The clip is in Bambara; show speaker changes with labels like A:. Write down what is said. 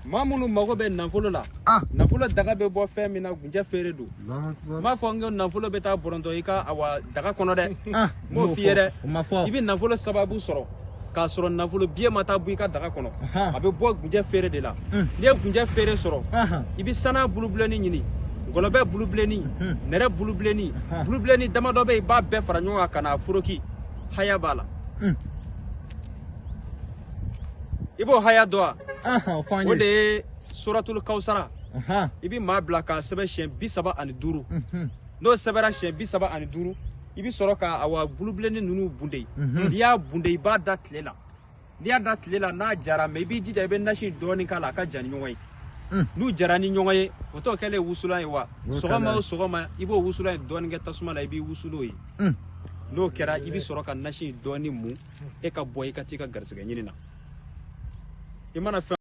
A: Maa minnu mago bɛ nafolo la, nafolo daga bɛ bɔ fɛn min na, gunjɛ feere don. N b'a fɔ n ko nafolo bɛ taa bɔrɔntɔ i ka awa daga kɔnɔ dɛ, n m'o f'i ye dɛ. I bɛ nafolo sababu sɔrɔ k'a sɔrɔ nafolo biye ma taa bɔ i ka daga kɔnɔ. A bɛ bɔ gunjɛ feere de la. N'i ye gunjɛ feere sɔrɔ, i bɛ sana bulubilenni ɲini, ngɔlɔbɛ bulubilenni, nɛrɛ bulubilenni, bulubilenni damadɔ bɛ yen, i b'a bɛɛ fara ɲɔgɔn kan ka n'a foroki. Haya b'a la. I b'o haya dɔn wa? O de ye suratul kawusara. I bɛ maa bila k'a sɛbɛn siɲɛ 35. N'o sɛbɛnra siɲɛ 35, i bɛ sɔrɔ ka awa bulubilenni ninnu bunde. N'i y'a bunde, i b'a da tile la. N'i y'a da tile la, n'a jara mɛ, i b'i jija i bɛ nasi dɔɔni k'a la, a ka ja ni ɲɔgɔn ye. N'u jara ni ɲɔgɔn ye, o t'o kɛlen wusulan ye wa? Sɔgɔma o sɔgɔma, i b'o wusulan in dɔɔni kɛ tasuma la, i b'i wusu n'o ye. N'o kɛra, i bɛ sɔrɔ ka nasi in dɔɔni mun, e ka bɔ i ka t'i ka garisɛgɛ ɲini na. I mana fɛn